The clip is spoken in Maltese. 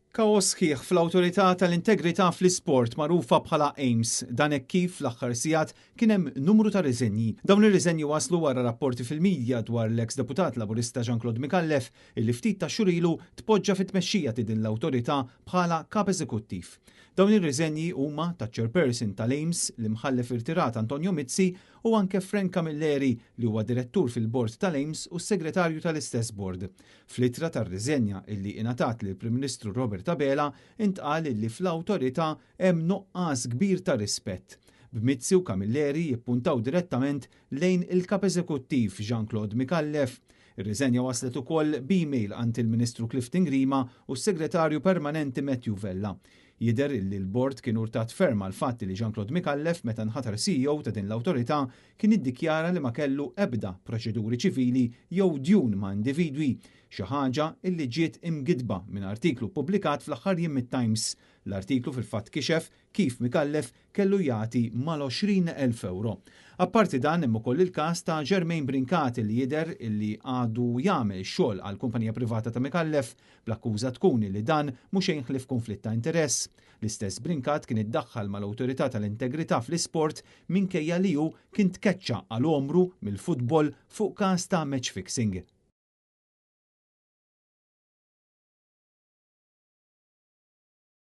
Kaos sħiħ fl-Awtorità tal-Integrità fl-Isport magħrufa bħala AIMS. Dan hekk kif fl-aħħar sigħat kien hemm numru ta' riżenji. Dawn ir-riżenji waslu wara rapporti fil-midja dwar l-eks deputat Laburista Jean Claude Micallef illi ftit ta' xhur ilu tpoġġa fit-tmexxija ta' din l-awtorità bħala kap eżekuttiv. Dawn ir-riżenji huma taċ-chairperson tal-AIMS, l-Imħallef irtirat Antonio Mizzi u anke Frank Camilleri li huwa direttur fil-bord tal-AIMS u s-segretarju tal-istess bord. Fl-ittra tar-riżenja illi ingħatat lill-Prim Ministru Robert Abela intqal illi fl-awtorità hemm nuqqas kbir ta' rispett. B'Mizzi u Camilleri jippuntaw direttament lejn il-kap eżekuttiv Jean-Claude Micallef. Ir-riżenja waslet ukoll b'email għand il-Ministru Clifton Grima u s-Segretarju Permanenti Matthew Vella. Jidher illi l-bord kien urtat ferm għall-fatt li Jean-Claude Micallef meta nħatar CEO ta' din l-awtorità kien iddikjara li ma kellu ebda proċeduri ċivili jew djun ma' individwi, xi ħaġa illi ġiet imgidba minn artiklu ppubblikat fl-aħħar jiem mit-Times. L-artiklu fil-fatt kixef kif Micallef kellu jagħti mal-20,000 ewro. Apparti dan hemm ukoll il-każ ta' Jermaine Brincat li jidher illi għadu jagħmel xogħol għal kumpanija privata ta' Micallef bl-akkuża tkun li dan mhux xejn ħlief konflitt ta' interess. L-istess Brincat kien iddaħħal mal-Awtorità tal-Integrità fl-Isport minkejja li hu kien tkeċċa għal għomru mill-futbol fuq każ ta' match fixing.